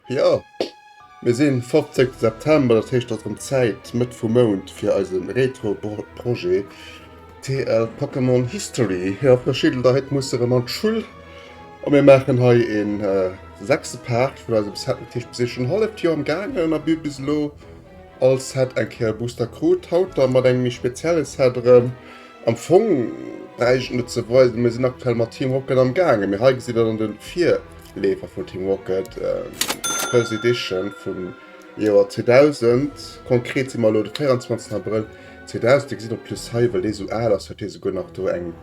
Jo, mir sinn 15 September, dat heescht et ass erëm Zäit, Mëtt vum Mount, fir eise Retro-Projet TL Pokémon History. Jo, verschidden Leit musse erëm an d'Schull a mir maachen hei een sechste Part vun eisem Set. Dat heescht, mir si schonn halleft Joer am gaangen a mir hu bis elo all Set eng Kéier e Booster krut. Haut da mat engem méi spezielle Set erëm. Am Fong bräicht ech et net ze weisen, mir sinn aktuell mat Team Rocket am gaangen, mee hei gesitt der dann de Virleefer vun Team Rocket, First Edition vum Joer 2000. Konkret si mer elo de 24 Abrëll 2000. Dir gesitt en plus hei, well dee sou al ass, huet hie souguer nach do eng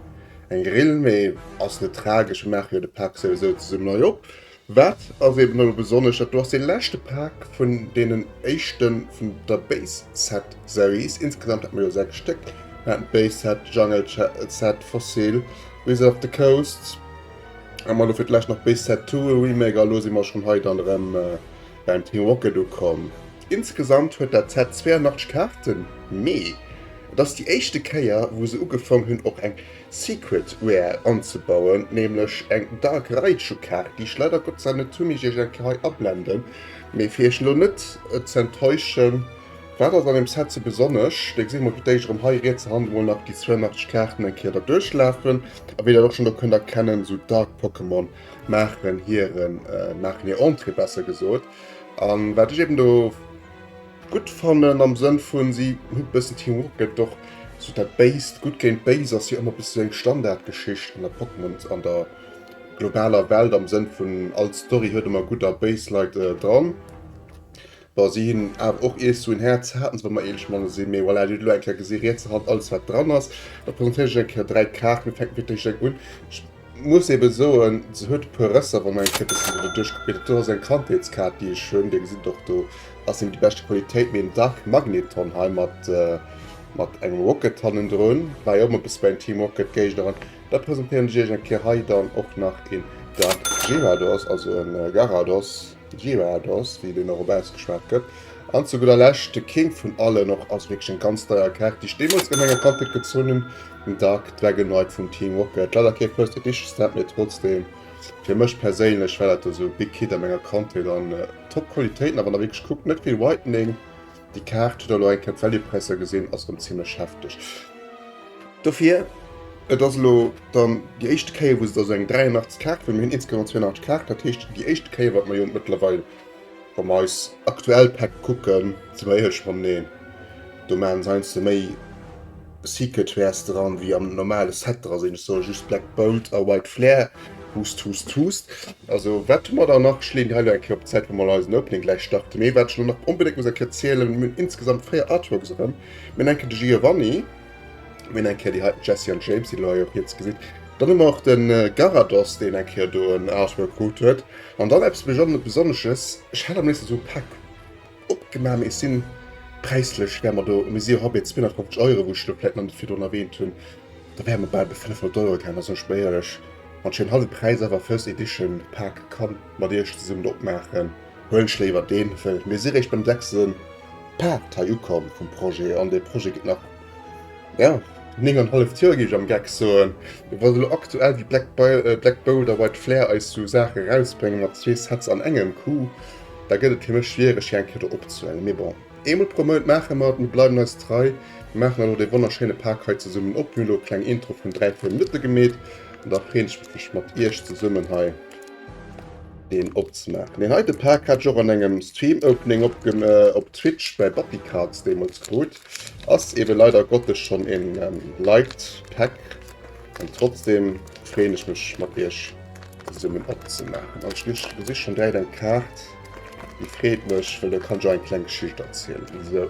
Rill, mee ass net tragesch, mir maache jo de Pak souwisou zesummen hei op. Wat ass eben elo besonnesch, dat do ass dee leschte Pak vun deenen éischte vun der Base Set Series. Insgesamt hate mer jo 6 Stéck. Mir haten d'Base Set, Jungle Set, Fossil, Wizard of the Coast, a mer elo fir d'lescht nach Base Set 2 Remake a elo si mer schonn hei dann erëm beim Team Rocket ukomm. Insgesamt huet dat Set 82 Kaarten, mee et ass déi éischte Kéier wou se ugefong hunn och eng Secret Rare anzebauen, nämlech eng Dark Raichu Kaart, déi ech leider Gottes net hunn, mee ech iech eng Kéier hei ablenden. Mee fir iech elo net ze enttäuschen, wat ass an deem Set sou besonnesch? Dir gesitt mol fir d'éischt erëm hei rietser Hand emol nach déi 82 Kaarten eng Kéier derduerchlafen. A wéi der och schonn do kënnt erkennen, sou Dark Pokémon maachen hiren, maachen hir Entrée besser gesot. An wat ech eben do. Gutt fannen am Sënn vun si hu bëssen Team Rocket och sou dat Béist, gutt géint béis ass jo ëmmer bësse sou eng Standardgeschicht an der Pokémon an der globaler Welt am Sënn vun all Story huet ëmmer gutt a béis Leit dran. Bon si hunn awer och iech sou en Häerz haten se wa mer éierlech matenee sinn, mee voilà dir hutt elo eng Kéier gesi rietser Hand alles wat dran ass. Da presentéieren ech eng Kéier 3 Kaarten, mir fänken fir d'éischt eng un. Ech Muss eben soen, se huet e puer Rësser, wann een eng Kéier bëssen do duerchgebiet huet. Do ass eng Kandheetskaart déi ech hunn, dir gesitt och do ass net déi beschte Qualitéit, mee en Dark Magneton hei mat mat engem Rocket hannendrun, war jo och mol bësse bei den Team Rocket Géigner. An da presentéieren ech iech eng Kéier hei dann och nach een Dark Gyarados, also en Garados, Gyarados wéi deen och op ausgeschwat gëtt. An zu gudder Lescht de King vun allen och, also wierklech eng ganz deier Kaart déi ech deemools an menger Kandheet gezunn hunn. Den Dark Dragonite vum Team Rocket, leider kee First Edition Set, mee trotzdem fir mech perséinlech war dat do sou Big Hit a menger Kandheet an top Qualitéiten. A wann der wierklech kuckt, net vill Whitening, déi Kaart hutt der elo eng Kéier d'Value-Präisser gesinn, ass erëm zimlech hefteg. Dofir, et ass elo dann déi éischte Kéier wou se da sou eng 83 Kaart, well mir hunn insgesamt 82 Kaarten, dat heescht déi éischte Kéier wat mer jo mëttlerweil Wa mer eis aktuell Päck kucken, si mer éierlech mateneen, do maachen se heiansdo méi Secret Rares dran, wéi am normale Set dra sinn. Ech soe just Black Bolt a White Flare. Hust, hust, hust. Also, wat hu mer da nach? Ech leeën déi hei elo eng Kéier op d'Säit, wa mer eisen Opening gläich starten. Mee wat ech elo nach onbedéngt muss eng Kéier zielen, mir hunn insgesamt 4 Artworks erëm. Mir hunn eng Kéier de Giovanni. Mir hunn eng Kéier déi heiten Jessie an James, déi der hei och riets gesitt. Dann hu mer och de Garados, deen eng Kéier do en Artwork krut huet. An dann eppes Besonnesches, ech hat am léifsten esou e Pak opgemaach, mee ech sinn präislech wäre mer do, mir si jo haut bei 250 Euro, wou ech elo vläicht nach net virdrun erwähnt hunn, da wäre mer bal bei 500 Euro gaangen. Also ech bin éierlech, wann ech en hallwe Präis awer First Edition Pak ka mat iech zesummen opmaachen, huelen ech léiwer deen, well mir si réischt beim sechste Part hei ukomm vum Projet an dee Projet geet nach, ja, 9 an halleft Joer géif ech am Geck soen. Wa se elo aktuell wéi Black, Black Bolt a White Flare eis sou Saache erausbréngen mat zwee Sets an engem Coup, da gëtt et fir mech schwiereg hir eng Kéier do opzehuelen. Mee bon, eemol pro Mount maache mer et, mir bleiwen eis trei, mir maachen elo dee wonnerschéine Pak hei zesummen op. Mir hunn elo e kleng Intro vun 3, 4 Minutte gemeet an da freeën ech mech mat iech zesummen hei deen opzemaachen. Deen heite Pak hat ech och an engem Stream Opening op, op Twitch bei Buppycards deemools krut. Ass eben leider Gottes schon een Light Pack an trotzdem freeën ech mech mat iech zesummen opzemaachen. An ech gesi schon direkt eng Kaart, déi freet mech, well do kann ech och eng kleng Geschicht erzielen. Sou,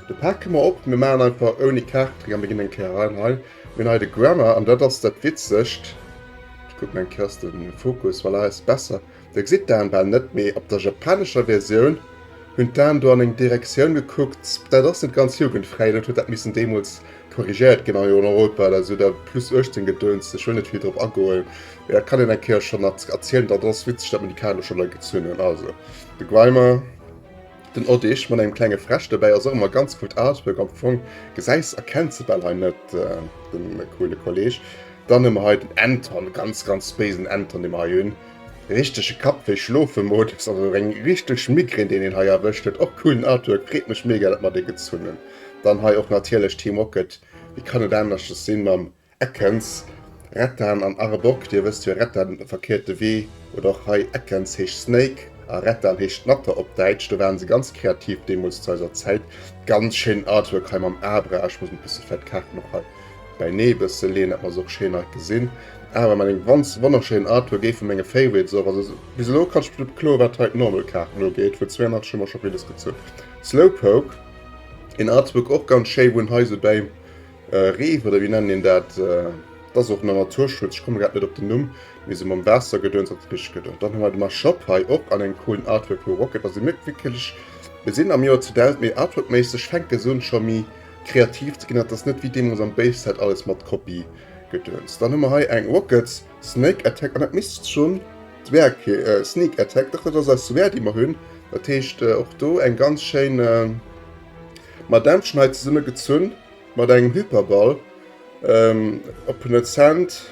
de pake mer op, mir maachen einfach ouni Kaarttrick a mir ginn eng Kéier rein hei. Mir hunn hei de Grammar an dat ass dat Witzegt, ech kucken eng Kéier, ass de Fokus, voilà, ass besser. Dir gesitt d'Aen bal net, mee op der japanescher Versioun hunn d'Aen do an eng Direktioun gekuckt, dat ass net ganz jugendfräi, dat huet dat missen deemools korrigéiert ginn hei an Europa, dat esou der plus 18 Gedöns, ech wëll net vill drop agoen, mee dat kann een eng Kéier schonn erzielen, dat ass witzeg, dat mer déi Kaart elo schonn hei gezunn hunn. Also de Grimer, den Oddish mat engem klenge Fräsch dobäi ass och ëmmer ganz coolt Artwork, am Fong gesäis, erkenns de bal hei net den coole Kolleg. Dann hu mer hei den Enton, ganz ganz béisen Enton dee mer hei hunn. Richtege Kappwéi, Schlofemodus, also eng richteg Migrän deen een hei erwëscht huet. Och coolen Artwork, freet mech mega dat mer dee gezunn hunn. Dann hei och natierlech Team Rocket, wéi kann et aneschters sinn, mam Ekans, Rettan an Arbok. Dir wësst jo Rettan verkehrte Wee oder och hei Ekans heescht Snake a Rettan heescht Natter op Däitsch. Do waren se ganz kreativ deemools zu eiser Zäit. Ganz schéinen Artwork hei mam Abra. Ech muss e bësse vläit d'Kaarten och hei beinee bësse leeën, dat mer se och schéin hei gesinn. Awer mat engem ganz wonnerschéinen Artwork, ee vu menge Favorites och. Also bis elo kann ech mech net bekloen, wat hei d'normal Kaarten ugeet. Vun 82 hu mer scho villes gezunn. Slowpoke, een Artwork och ganz schéi, wou en hei sou bäim Reef, oder wéi nennen een dat, dat ass och en Naturschutz, ech komme grad net op den Numm, mee sou mam Waassergedöns, dat ass richteg gutt. Dann hu mer de Machop hei och an engem coolen Artwork vu Rocket. Also mir wierklech, mir sinn am Joer 2000, mee artworkméisseg fänke se un scho méi kreativ ze ginn, dat ass net wéi deemools am Base Set alles mat Copy Gedöns. Dann hu mer hei eng Rockets Snake Attack an dat misst schonn d'Wär Sneak Attack, dach dat ass eis Wär déi mer hunn. Dat heescht och do eng ganz schéin Madämmchen hei zesumme gezunn mat engem Hyperball. Opponent.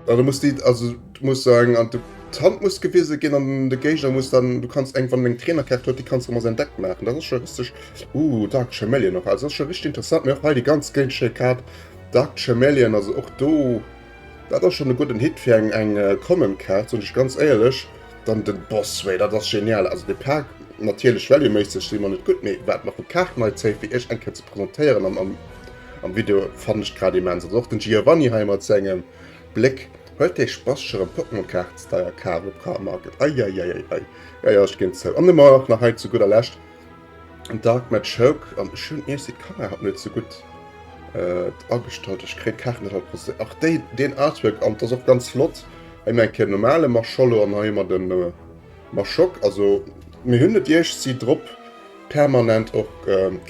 An du muss déi, also du muss eng an d'Hand muss gewise ginn an de Géigner muss dann, du kanns eng, wann eng Trainerkaart huet, déi kanns du ëmmer säin Deck maachen. Dat ass scho richteg, uh Dark Charmeleon och, also dat ass scho richteg interessant. Mee och hei déi ganz géint schéi Kaart Dark Charmeleon, also och do, dat ass schonn e gudden Hit fir eng eng Common Kaart, soen ech ganz éierlech. Dann den Boss Raid, dat ass genial, also de Pak natierlech value-méisseg si mer net gutt, mee wat mer vu Kaarten hei zéien, fir iech eng Kéier ze presentéieren am am Am Video fannen ech grad immens. Also och den Giovanni hei mat sengem Bléck. Huet dee Spass scho rem Pokémon Kaarten ze deier kaf op Cardmarket. Eieieiei. Jo jo ech ginn zou. An ëmmer och nach hei zu gudder Lescht en Dark Machoke. An ech hunn iergsi d'Kamera haut net sou gutt agestallt. Ech kréien d'Kaarten net all presentéiert. Ach déi deen Artwork an ass och ganz flott. Hei hu mir eng Kéier den normale Machollo an hei hu mer den Machoke. Also mir hunn et iergsi drop. Permanent och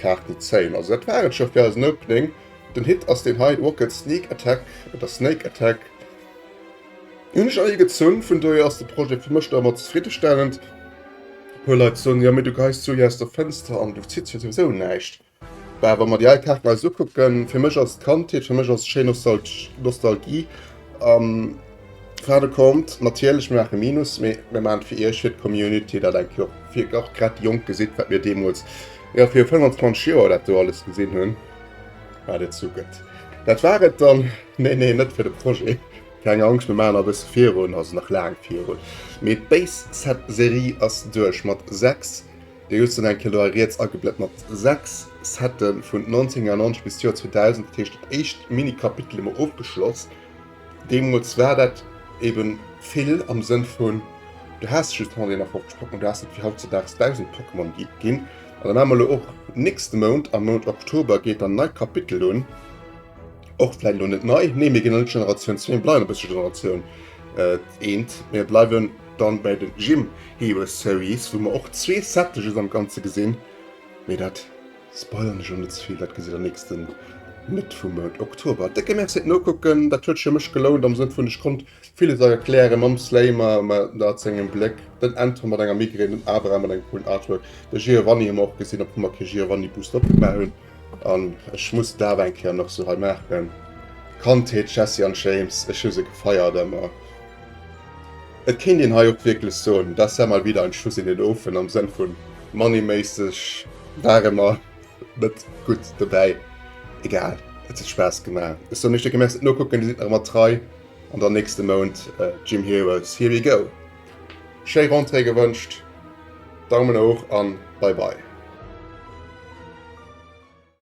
Kaarten zéien. Also dat war et scho fir eisen Opening. Den Hit ass deen hei, Rocket Sneak Attack oder Snake Attack. Hunn ech all gezunn, vun dohier ass de Projet fir mech da ëmmer zefriddestellend. E puer Leit soen, jo mee du geheis d'Sue aus der Fënster an du zitts jo souwisou näischt. Bah, wa mer déi al Kaarten eis ukucken, fir mech ass et Kandheet, fir mech ass et schéin Nostalgie. An Frage kommt, natierlech, mir maache Minus, mee mir maachen et fir iech, fir d'Community, dat eng Kéier och, fir och grad déi Jonk gesitt, wat mir deemools, jo, viru 25 Joer dat do alles gesinn hunn, wat et sou gëtt. Dat war et dann, nee, nee, net fir de Projet, keng Angscht, mir maachen nach e bësse virun, also nach laang virun, mee d'Base Set Serie ass duerch mat 6 Dir hutt se eng Kéier do hei riets ageblent mat 6 Sette vun 1990 bis d'Joer 2000, dat heescht dat éischt Mini-Kapitel hu mer ofgeschloss. Deemools war dat ebe vill am Sënn vun, du has just 151 Pokémon, du has net wéi hautzedaags 1.000 Pokémon ginn. An da maache mer elo och nächste Mount, am Mount Oktober geet dann en neit Kapitel un. Och vläicht elo net nei, nee mir ginn net Generatioun 2, mir bleiwen e bësse Generatioun eent, mir bleiwen dann bei den Gym Heroes Series, wou mer och zwee Sette just am Ganze gesinn, mee dat spoilern ech elo net ze vill, dat gesitt der nächsten Mëtt vum Mount Oktober. Décke Merci fir d'Nokucken, dat huet sech fir mech gelount am Sënn vun ech konnt villes hei erklären mam Slamer mat sengem Bléck, den Anton mat enger Migraine, den Abraham mat engem coolen Artwork, de Giovanni hu mer och gesinn, obwuel mer kee Giovanni Booster opgemaach hunn. An ech muss et awer eng Kéier nach sou hei maachen. Kandheet, Jessie an James, ech hu se gefeiert ëmmer. Et kéint een hei och wierklech soen, das war mal wieder ein Schuss in den Ofen am Sënn vun moneyméisseg ware mer net gutt dobäi. Egal, et huet Spaass gemaach. Ech soen iech décke Merci fir d'Nokucken, dir sidd nach ëmmer trei an dann nächste Mount Gym Heroes, here we go. Schéi Rentrée gewënscht, Daumen hoch an bye bye.